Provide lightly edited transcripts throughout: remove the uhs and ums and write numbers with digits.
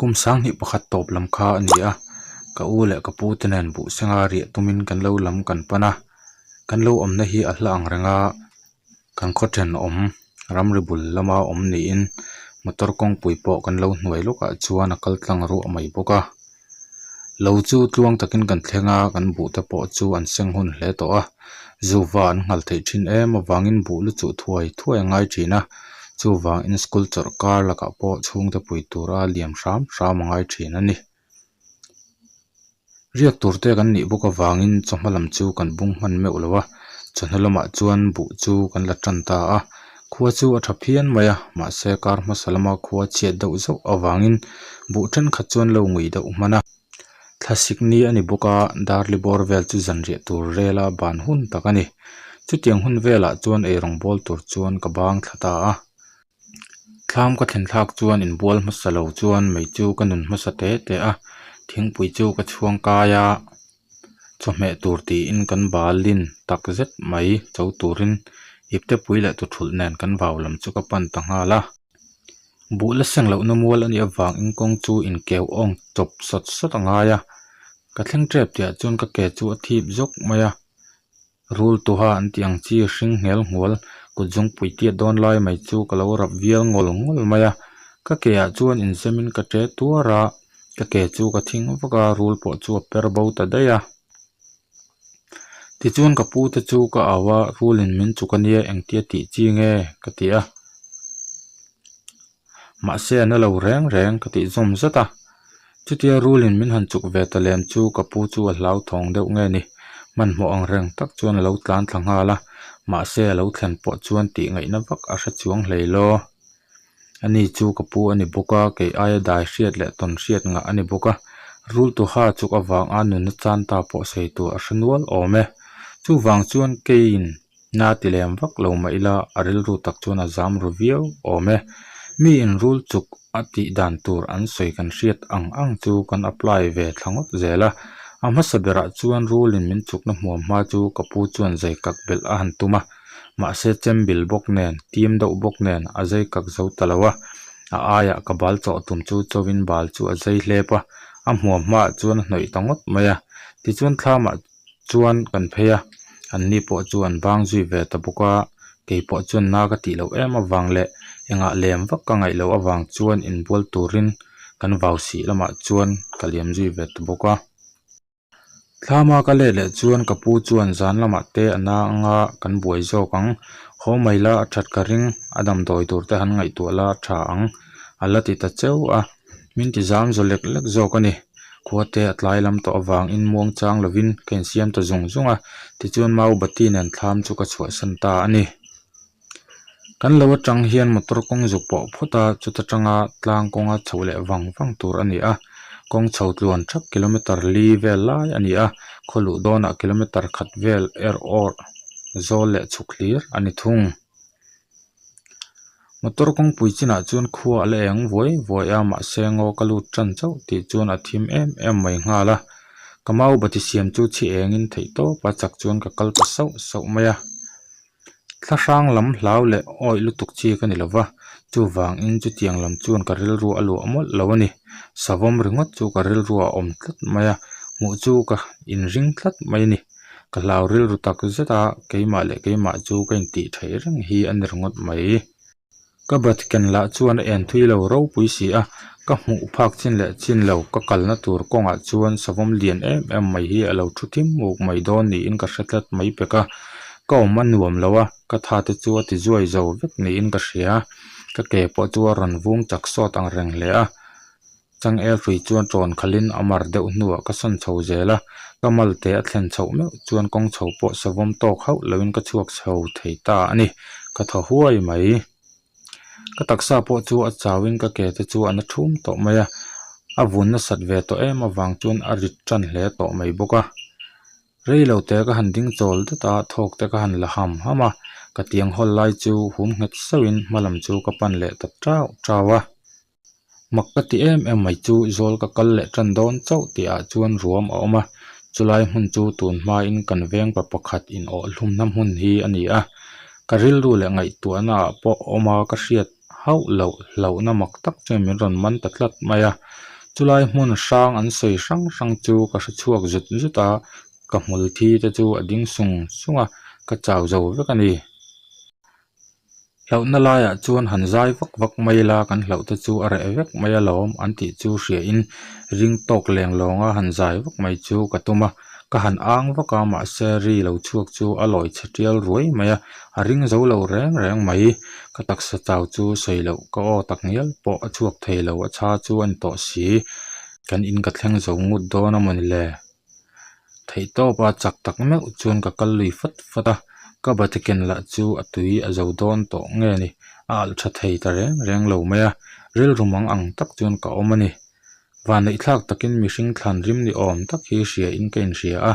Kum 2001 tawp lam kha a ni a, ka u leh ka pu te nen buh senga riah tumin kan lo lam kan pan a, kan lo awmna hi a hla ang reng a, kan khaw thenawm ramri bul lama awm niin motor kawngpui pawh kan lo hnuai lawkah chuan a kal tlang ruah mai bawk a. Lo chu tluang takin kan thleng a, kan buh te pawh chu an seng hun hle tawh a, zuva an nghal theih thin em avangin buh lu chuh thuai thuai a ngai thin a, chuvangin school chawrh kar lakah pawh chhungte pui tura liam hram hram a ngai thin a ni. Riak tur te kan nih bawk avangin chawhma lam chu kan bung hman meuh lo a, chawhnu lamah chuan buh chu kan la tan ta a, khua chu a tha phian mai a, mahse kar hmasa lama khua chhiat deuh zauh avangin buh thenkhat chuan lo ngui deuh hman a. Thlasik ni a ni bawk a, darli bawr vel chu zanriah tur rela ban hun tak a ni. Chutiang hun velah chuan eirawng bawl tur chuan ka bang thla ta a. Thlam ka thlen thlak chuan inbual hmasa lo chuan mei chu ka nun hmasa te te a, thingpui chu ka chhuang kai a, chawhmeh tur tiin kan balin tak zet mai cho turin iptepui leh tuthulh nen kan vau lam chu ka pan ta nghal a. Buh la seng lohna mual a nih avangin kawng chu inkeu awng chawp sawt sawt a ngai a, ka thleng tep tihah chuan ka ke chu a thip zawk mai a. Rul tuha an tih ang chi hring nghel nghual kut zungpui tiat dawn lai mai chu ka lo rap vial ngawl ngawl mai a, ka ke ah chuan inzemin ka ṭe tuar a, ka ke chu ka thing vak a, rul pawh chu a per bo ta daih a. Tichuan ka pu te chu ka au a, rulin min chuk a nia engtia tih chi nge ka ti a. Mahse a na lo reng reng ka tih zawm zat a, chutia rulin min han chuk ve ta lem chu ka pu chu a hlauthawng deuh nge ni, hmanhmawh ang reng tak chuan a lo tlan thla nghal a, mahse a lo thlen pawh chuan tih ngaihna vak a hre chuang hlei law. Ani chu ka pu a ni bawk a, kei aia dai hriat leh tawn hriat ngah a ni bawk a, rul tuha chuk avanga nunna chan ta pawh sawi tur a hre nual awm e. Chuvang chuan keiin Na ti lem vak lo mah ila a rilru tak chuan a zam ru viau awm e. Mi inrul chuk a tih dan tur an sawi kan hriat ang ang chu kan apply ve thla ngawt zel a. A hmasa berah chuan rulin min chukna hmuam hma chu ka pu chuan zai kak belh a han tum a. Mahse chem bil bawk nen, tim deuh bawk nen a zai kak zo ta lo a. A aiah ka bal chawh tum chu chauhin bal chu a zai hlep a. A hmuam hmaah chuan a hnawih ta ngawt mai a. Tichuan thlamah chuan kan phei a, an ni pawh chu an bang zui ve ta bawk a, kei pawh chuan na ka tih loh em avang leh engah lem vak ka ngaih loh avang chuan inbual turin kan vau sih lamah chuan ka liam zui ve ta bawk a. Thlama ka let leh chuan ka pu chuan zan lamah te a na anga kan buai zawk ang, haw mai la a that ka ring, a damdawi tur te han ngaihtuah la a tha ang a la ti ta cheu a. Min ti zam zaw lek lek zawk a ni. Khua te a tlai lam tawh avangin muang chang lovin ka insiam ta zung zung a, tichuan Mau Bati nen thlam chu ka chhuahsan ta a ni. Kan lo atang hian motor kawng zuk pawh phawt a, chuta tanga tlang kawnga chhoh leh vang vang tur a ni a. Kawng chho tluan thap kilometer li vel lai a ni a, khaw luh dawnah kilometer khat vel er awr zawl leh chhuk hlir a ni thung. Motor kawngpui chinah chuan khua a la eng vuai vuai a mahse ngaw ka lut tan chauh tih chuan a thim em em mai nghal a ka mau bati siam chu chhi engin theih tawp a chak chuan ka kal ta sauh sauh mai a thla hrang lam hlau leh awih lutuk chi ka ni lova chuvangin chutiang lam chuan ka rilru a luah mawlh lo a ni savawm ringawt chu ka rilru a awm tlat mai a hmuh chu ka inring tlat mai a ni. Ka hlau rilru tak zet a, keimah leh keimah chu ka intih theih reng hi a ni ringawt mai. Ka bat ken lah chuan a en thui lo ropui si a, ka hmuh phak chin leh chin lo ka kalna tur kawngah chuan savawm lian em em mai hi a lo thu thim muk mai dawn niin ka hre tlat mai pek a. Ka awm a nuam lo a, ka tha te chu a ti zuai zo vek niin ka hria. Ka ke pawh chu a rawn vung chak sawt ang reng hle a. Changel hrui chuan ṭawn khalhin a mar deuh hnuah ka sawn chho zel a, ka malte a thlen chhoh meuh chuan kawng chho pawh savawm tawk hauh loin ka chhuak chho thei ta a ni, ka thaw huai mai. Ka taksa pawh chu a chauin ka ke te chu a na thum tawh mai a, a vun nasat ve tawh em avang chuan a rit ṭan hle tawh mai bawk a. Rei lo te ka han ding chawl dat a, thawk te ka han la ham ham a, ka tiang hawl lai chu hum nghet sauhin hma lam chu ka pan leh ta ṭau ṭau a. Mak ka ti em em mai chu zawl ka kal leh tan dawn chauh tih ah chuan ruam a awm a, chulai hmun chu tun hmain kan veng pa pakhat in awh hlumna hmun hi a ni a, ka rilru leh ngaihtuahna ah pawh awm a ka hriat hauh loh hlauhna mak tak chuan min rawn man ta tlat mai a. Chulai hmun hrang an sawi hrang hrang chu ka hre chhuak zut zut a, ka hmul thi te chu a ding sung sung a, ka chau zo vek a ni. Hlauhna laiah chuan han zai vak vak mai ila kan hlauh te chu a reh vek mai alawm an tih chu hria in ring tawk leng lawnga han zai vak mai chu ka tum a, ka han ang vak a mahse ri lo chhuak chu a lawi chhe tial ruai mai a, a ring zo lo reng reng mai. Ka taksa chau chu sawi loh ka aw tak ngial pawh a chhuak thei lo a chha chu a ni tawh si. Kan in ka thleng zo ngut dawn a mawni le? Theihtawpa chak tak meuh chuan ka kal lui fat fat a, ka bati ken lah chu a tui a zo dawn tawh nge ni, a alh tha thei ta reng reng lo mai a, rilru mang ang tak chuan ka awm a ni. Vanneihthlak takin mihring thlan rim ni awm tak hi hria in ka inhria a,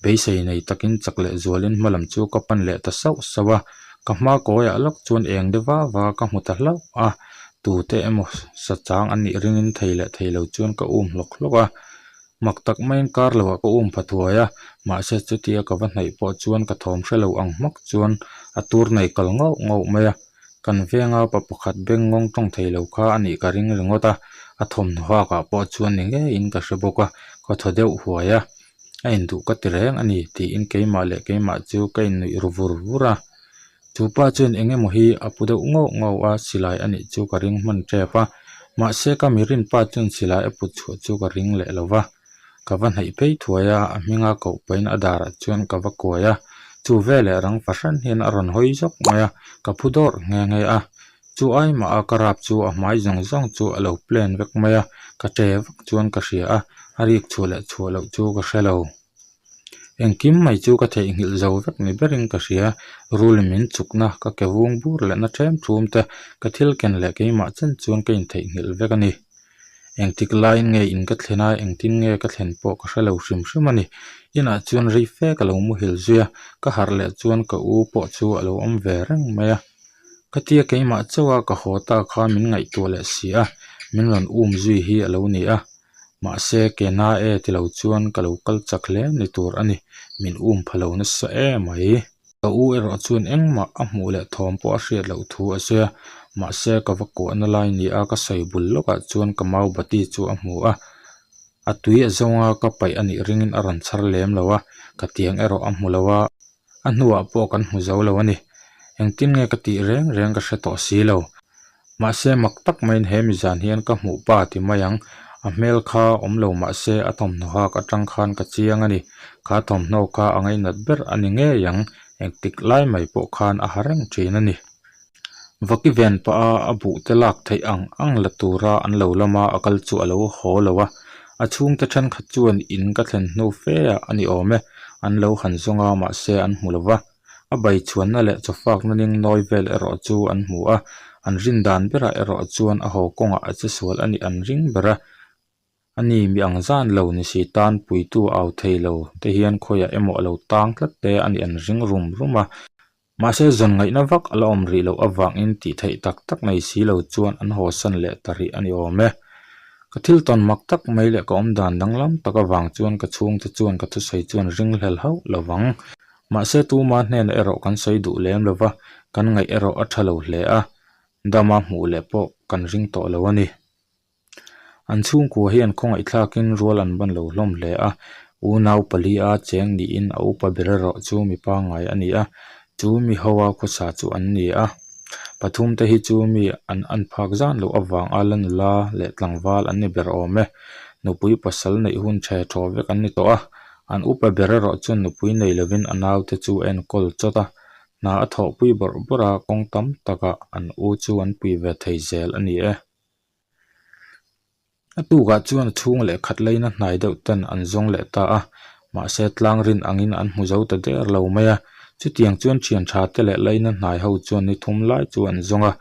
beisei nei takin chak leh zualin hma lam chu ka pan leh ta sauh sauh a, ka hma kawiah lawk chuan eng de va va ka hmu ta hlauh a, tute emaw sa chang an nih ringin thei leh thei lo chuan ka um hlawk hlawk a. Mak tak maiin kar loah ka um pha thuai a, mahse chutia ka va hnaih pawh chuan ka thawm hre lo ang hmak chuan a tur nei kal ngauh ngauh mai a. Kan venga pa pakhat beng ngawng tawng thei lo kha a nih ka ring ringawt a, a thawmhnaw hakah pawh chuan ni ngeiin ka hre bawk a, ka thaw deuh huai a, a induh ka ti reng a ni tiin keimah leh keimah chu ka innuih ru vur vur a. Chu pa chuan eng emaw hi a pu deuh ngauh ngauh a, silai a nih chu ka ring hman tep a. Mahse ka mi rin pa chuan silai a put chhuah chu ka ring leh lo va. Ka va hnaih phei thuai a, a hminga koh pahin a darah chuan ka va kuai a. Chu veleh rang fahran hian a rawn hawi zawk mai a, ka phu dawrh nghe nghe a. Chu ai mah a ka rap chu a hmai zawng zawng chu a lo plan vek mai a, ka che vak chuan ka hria a, a rik chhuah leh chhuah loh chu ka hre lo. Engkim mai chu ka theihnghilh zo vek ni berin ka hria, rul min chukna, ka ke vung bur leh na ṭhem ṭhum te, ka thil ken leh keimah chen chuan ka intheihnghilh vek a ni. Engtik laiin nge in ka thlen a, engtin nge ka thlen pawh ka hre lo hrim hrim a ni. Inah chuan rei fe ka lo muhil zui a, ka harh leh chuan ka u pawh chu a lo awm ve reng mai a. Khatia keimah chauha ka haw ta kha min ngaihtuah leh si a, min rawn um zui hi a lo ni a. Mahse, ke na e ti lo chuan ka lo kal chak hle ni tur a ni, min um pha lo nasa emai. Ka u erawh chuan engmah a hmuh leh thawm pawh a hriat loh thu a sawi a, mahse ka va kuahna lai ni a ka sawi bul lawkah chuan ka mau bati chu a hmu a, a tui a zawnga ka paih a nih ringin a rawn chhar lem lo a, ka tiang erawh a hmu lo a, a hnuah pawh kan hmu zo lo a ni. Engtin nge ka tih reng reng ka hre tawh si lo. Mahse mak tak maiin he mizan hian ka hmuh pa ti mai ang, a hmel kha awm lo mahse a thawmhnaw hak atang khan ka chiang a ni. Kha thawmhnaw kha a ngainat ber a ni ngei ang, engtik lai mai pawh khan a ha reng thin a ni. Vaki ven pah a a buh te lak theih ang ang la tura an lo lama a kal chu a lo haw lo a, a chhungte thenkhat chuan in ka thlen hnu fe ah a ni awm e, an lo han zawng a mahse an hmu lo va. A bai chhuanna leh chawfakna ning nawi vel erawh chu an hmu a, an rin dan berah erawh chuan a haw kawngah a che sual a nih an ring ber a. A ni mi ang zan lo ni si tan puitu au thei lo te hian khawiah emaw a lo tang tlat te a nih an ring rum rum a. Mahse zawn ngaihna vak a la awm rih loh avangin tih theih tak tak nei si lo chuan an haw san leh ta rih a ni awm e. Ka thil tawn mak tak mai leh ka awm dan danglam tak avang chuan ka chhungte chuan ka thusawi chuan ringhlel hauh lo vang. Mahse tuma hnenah erawh kan sawi duh lem lo va, kan ngaih erawh a tha lo hle a, dama hmuh leh pawh kan ring tawh lo a ni. An chhungkua hian khawngaihthlakin rual an ban lo hlawm hle a, unau pali a cheng niin a upa ber erawh chu mi pangngai a ni a, chu mi hoa khawsa chu an ni a. Pathum te hi chu mi an an phak zan loh avanga la nula leh tlangval an ni ber awm e. Nupui pasal neih hun tha thaw vek an ni tawh a, An upa ber erawh chuan nupui nei lovin a naute chu a enkawl chawt a, hna a thawhpui bawrh bawrh a, kawng tam takah an u chu an pui ve thei zel a ni e. A tukah chuan a chhung leh khat laina hnai deuh ten an zawng leh ta a, mahse tlang rin angin an hmu zo ta der lo mai a. Chutiang chuan thian tha te leh laina hnai ho chuan ni thum lai chu an zawng a,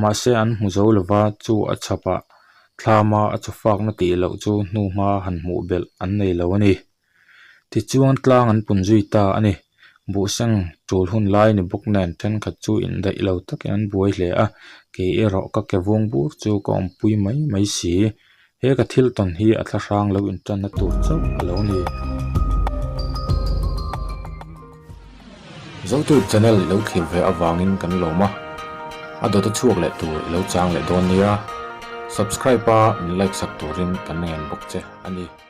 mahse an hmu zo lova chu a chhapah Thlama a chawfakna tih loh chu hnuhma han hmuh belh an nei lo a ni. Tichuan tlang an pun zui ta a ni. Buhseng tul hun lai ni bawk nen thenkhat chu indaih lo takin an buai hle a, kei erawh ka ke vung bur chu ka awmpui mai mai si. He ka thil tawn hi a thlahrang lo intanna tur chauh a lo ni. Zotube channel i lo thlir ve avangin kan lawm a, a dawt a chhuak leh tur i lo chang leh dawn nia. Subscribe a min like sak turin kan ngen bawk che a ni.